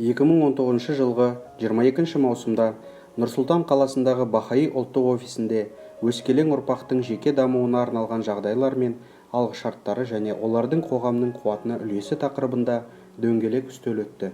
2019 жылғы 22 маусымда Нұр-Сұлтан қаласындағы Бахаи ұлттық офисінде өскелең ұрпақтың жеке дамуына арналған жағдайлар мен алғышарттары және олардың қоғамның қуатына үлесі тақырыбында дөңгелек үстел өтті.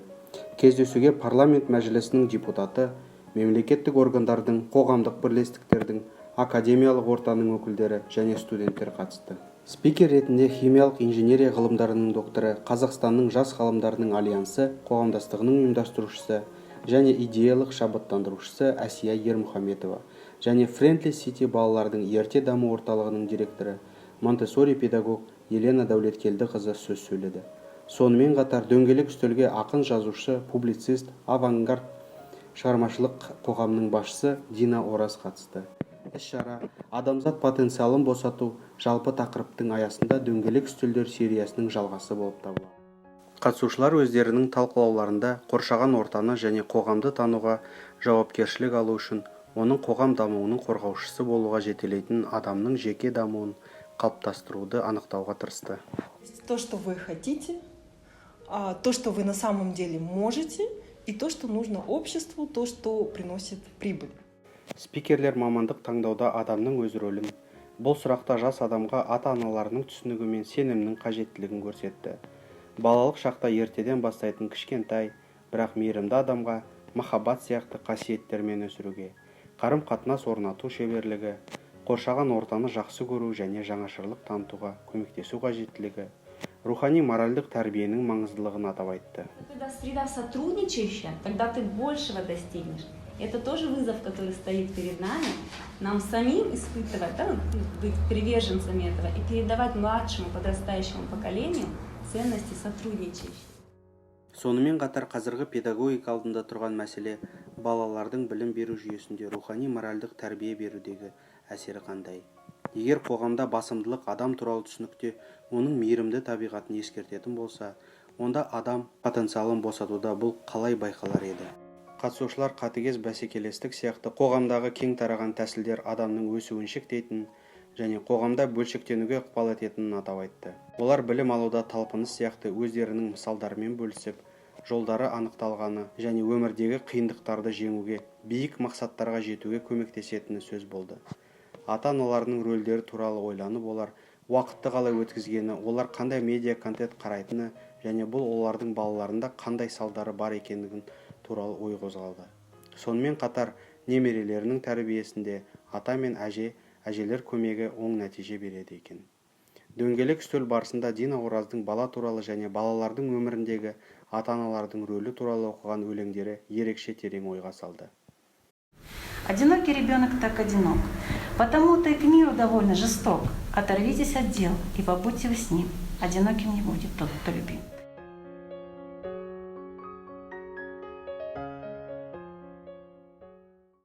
Кездесуге Парламент Мәжілісінің депутаты, мемлекеттік органдардың, қоғамдық бірлестіктердің, академиялық ортаның өкілдері және студенттер қатысты. Спикер ретінде химиялық инженерия ғылымдарының докторы, Қазақстанның жас ғалымдарының альянсы қоғамдастығының ұйымдастырушысы және идеялық шабыттандырушысы Әсия Ермұхаметова және Френдли Сити балалардың ерте даму орталығының директоры, Монтессори педагог Елена Дәулеткелдіқызы сөз сөйледі. Сонымен қатар дөңгелек үстелге ақын, жазушы, публицист, Авангард шығармашылық қоғамының басшысы Дина Ораз қатысты. Іс-шара «Адамзат потенциалын босату» жалпы тақырыптың аясында дөңгелек үстелдер сериясының жалғасы болып табылады. Қатысушылар өздерінің талқылауларында қоршаған ортаны және қоғамды тануға жауапкершілік алу үшін оның қоғам дамуының қорғаушысы болуға жетелейтін адамның жеке дамуын қалыптастыруды анықтауға тырысты. То, что вы хотите, то, что вы на самом деле можете, и то, что нужно обществу, то, что приносит прибыль. Спикерлер мамандық таңдауда адамның өз рөлін, бұл сұрақта жас адамға ата-аналарының түсінігі мен сенімнің қажеттілігін көрсетті. Балалық шақта ертеден бастайтын кішкентай, бірақ мейірімді адамға махаббат сияқты қасиеттермен өсіруге, қарым-қатынас орнату шеберлігі, қоршаған ортаны жақсы көру және жаңашырлық танытуға көмектесу қажеттілігі, рухани моральдық тәрбиенің маңыздылығын атап айтты. Когда среда сотрудничающая, тогда ты большего достигнешь. Это тоже вызов, который стоит перед нами, нам самим испытывать, да, ну, быть приверженцами этого и передавать младшему подрастающему поколению ценности сотрудничающие. Сонымен қатар қазіргі педагогика алдында тұрған мәселе балалардың білім беру жүйесінде рухани моральдық тәрбие берудегі әсері қандай, егер қоғамда басымдылық адам туралы түсінікте оның мейірімді табиғатын ескертетін болса, онда адам потенциалын босатуда бұл қалай байқалар еді? Қатысушылар қатыгез бәсекелестік сияқты қоғамдағы кең тараған тәсілдер адамның өсуін шектейтінін және қоғамда бөлшектенуге ықпал ететінін атап айтты. Олар білім алуда талпыныс сияқты өздерінің мысалдарымен бөлісіп, жолдары анықталғаны және өмірдегі қиындықтарды жеңуге, биік мақсаттарға жетуге көмектесетіні сөз болды. Ата-аналарының рөлдері туралы ойланып, олар уақытты қалай өткізгені, олар қандай медиа контент қарайтыны және бұл олардың балаларында қандай салдары бар екендігін туралы ой қозғалды. Сонымен қатар немерелерінің тәрбиесінде ата мен әже, әжелер көмегі оң нәтиже береді екен. Дөңгелек үстел барысында Дина Ораздың бала туралы және балалардың өміріндегі ата-аналардың рөлі туралы оқыған өлеңдері ерекше терең ойға салды. Одинокий ребенок так одинок. Потому-то и к миру довольно жесток. Оторвитесь от дел и побудьте вы с ним. Одиноким не будет тот, кто любим.